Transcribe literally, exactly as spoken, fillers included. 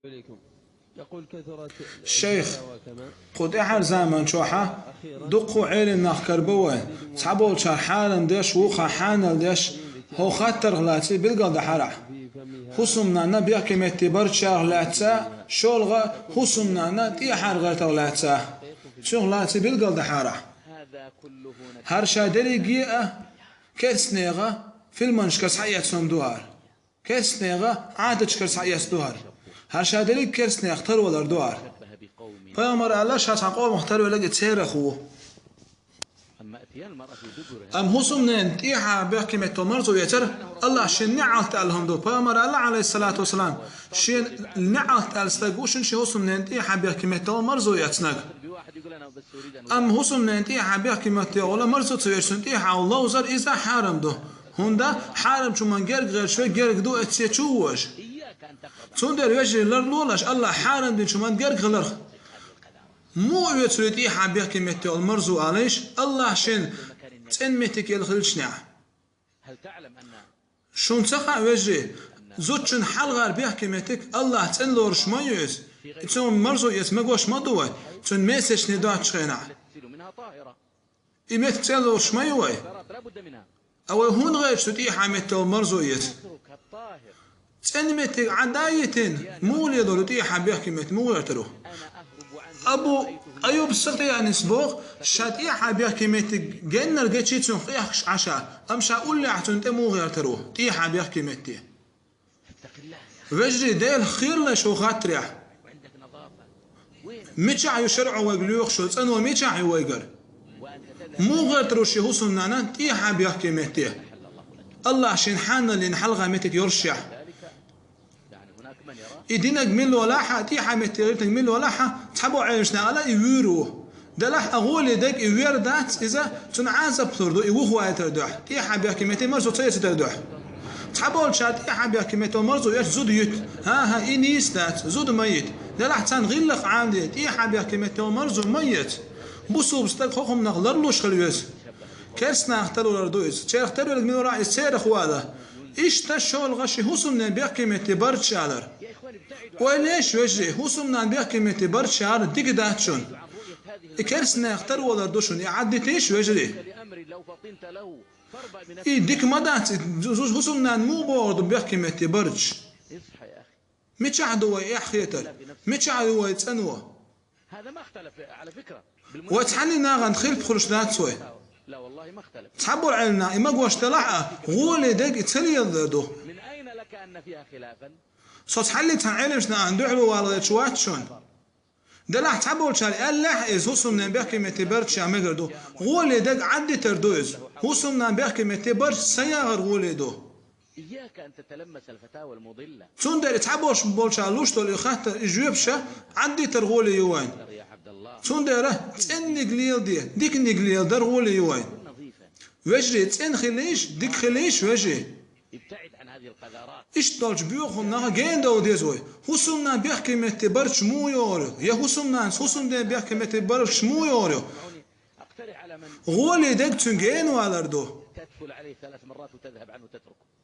يقول كثرت Шейх, الفتاوى كما кху тӀаьхьара заман чохьа дуккха Ӏелам нах карабо вай. Цхьаболчар хьарам деш, вукхар хьанал деш, хӀо хаттарх лаций билгал дахьарахь. ХӀусамнана бехке метте барччарх лаьцна, шолгӀа хӀусамнана тӀехьара гӀертарх лаьцна. Цунах лаций билгал дахьарахь. ХӀара ша дерриге а керстанега филманашка схьаэцна ду хӀара. Керстанега Ӏадаташкара схьаэцна ду хӀара. ХӀара ша дерриг керстанех тарвалар ду хӀара. Пайхамара аьлла, ша цхьан къомах тарвелларг церах ву. Амма хӀусамнена тӀехьа бехке меттел марзо эцар АллахӀа шен неӀалт аьлла хӀума ду. Пайхамара аьлла, Ӏалайхиссалату вассалам, шен неӀалт аьлла стаг ву шун шен хӀусамнена тӀехьа бехке меттел марзо эцнарг. Амма хӀусамнена тӀехьа бехке метте гӀолла марзо ца эцнарг тӀехьа ловзар иза хьарам ду. ХӀунда хьарамчу хӀуман герга гӀерташ вай герга ду эцча чу вожа. Цундела вежарий ларлолаш АллахӀа хьарам динчу хӀуман герга хиларх. Муха оьцу тӀехьа бехке метте йолу марзо алийша, АллахӀа шен цӀена меттиг елла хилча неӀ. Шуна ца хаьа, вежарий, зудчун хьалхара бехке меттиг АллахӀа цӀена лоруш ма ю иза. И цунна марзо эца магош ма ду вай, цуьнан месячный доцучу хенахь. И меттиг цӀена лоруш ма ю вай. А вай хӀунда гӀерташ ду тӀехьа метте йолу марзо эца? ЦӀена меттиг Ӏадда а йитина, муха лелор ю тӀехьа бехке меттиг, муха гӀертар ву? Абу Айюб Сахтиянис боху, ша тӀехьа бехке меттиг геннара гечий цунах къехкаш Ӏаш, амма ша уллехь цунна тӀе муха гӀертар ву, тӀехьа бехке метте. Вежарий, Делах кхералаш хӀун хаттарехь. Мичахь ю шарӀо вайга лоьхуш йолу цӀано, мичахь ю вайгара? Муха гӀертар ву шен хӀусамнана тӀехьа бехке метте, АллахӀа шен хьанал йина хьалха меттиг йолушехь? И динарг мила валахь а, тӀехьа метте гӀиртинарг мила валахь а, цхьаболу Ӏеламнаха аьлла, и вуьйр ву. Делахь а гӀоле дерг и вер дац, иза цунна Ӏазап лур ду, и вухавайтар дуьхьа. ТӀехьа бехке метте марзо ца эцитар дуьхьа. Цхьаболчара тӀехьа бехке метте йолу марзо эцча зуда юьту. ХӀан-хӀа, и нийса дац, зуда ма йита. Делахь царна гӀиллакх Ӏамаде, тӀехьа бехке метте йолу марзо ма эца. Бусалба стаг хӀокху хӀуманах ларлуш хила веза. Керстанах тарвалар ду иза. Церах тарвелларг мила вара, иза церах ву ала. Иштта шолгӀа шен хӀусамнена бехке метте барчча алар. Ойла еш, вежарий, хӀусамнана бехке метте барчча алар дика дац шуна. И керстанех тарвалар ду шуна, и Ӏаддитийша, вежарий. И дика ма дац, и зу-, зу-, хӀусамнана муха богӀур ду бехке метте барчча? Мичахь ду вай эхь хетар? Мичахь ю вай цӀано? Вай цхьанний нахана хилпа хуьлуш дац вай. Цхьаболу Ӏеламнаха и магош делахь а, гӀоле дерг и ца леладар ду. Со цхьаллий цхьана Ӏеламнахана дуьхьало вала гӀерташ вац шуна. Делахь цхьаболчара аьллехь а иза хӀусамнена бехке метте барчча мегар ду. ГӀоле дерг Ӏаддитар ду иза. ХӀусамнана бехке метте барчча ца ягӀар гӀоле ду. Цундела цхьаболуш болчара луш долу и хаттар, и жоьпаш Ӏаддитар гӀоле ю вайн. Цундела цӀенниг леладе, диканиг леладар гӀоле ю вайн. Вежарий, цӀена хилийша, дика хилийша, вежарий. Иштта долчу боьхачу хӀуманах гена довла деза вай. ХӀусамнана бехке метте барчча муха йогӀур ю? Я хӀусамнанас хӀусамнена бехке метте барчча муха йогӀур ю? ГӀоле дерг цуьнан гена валар ду.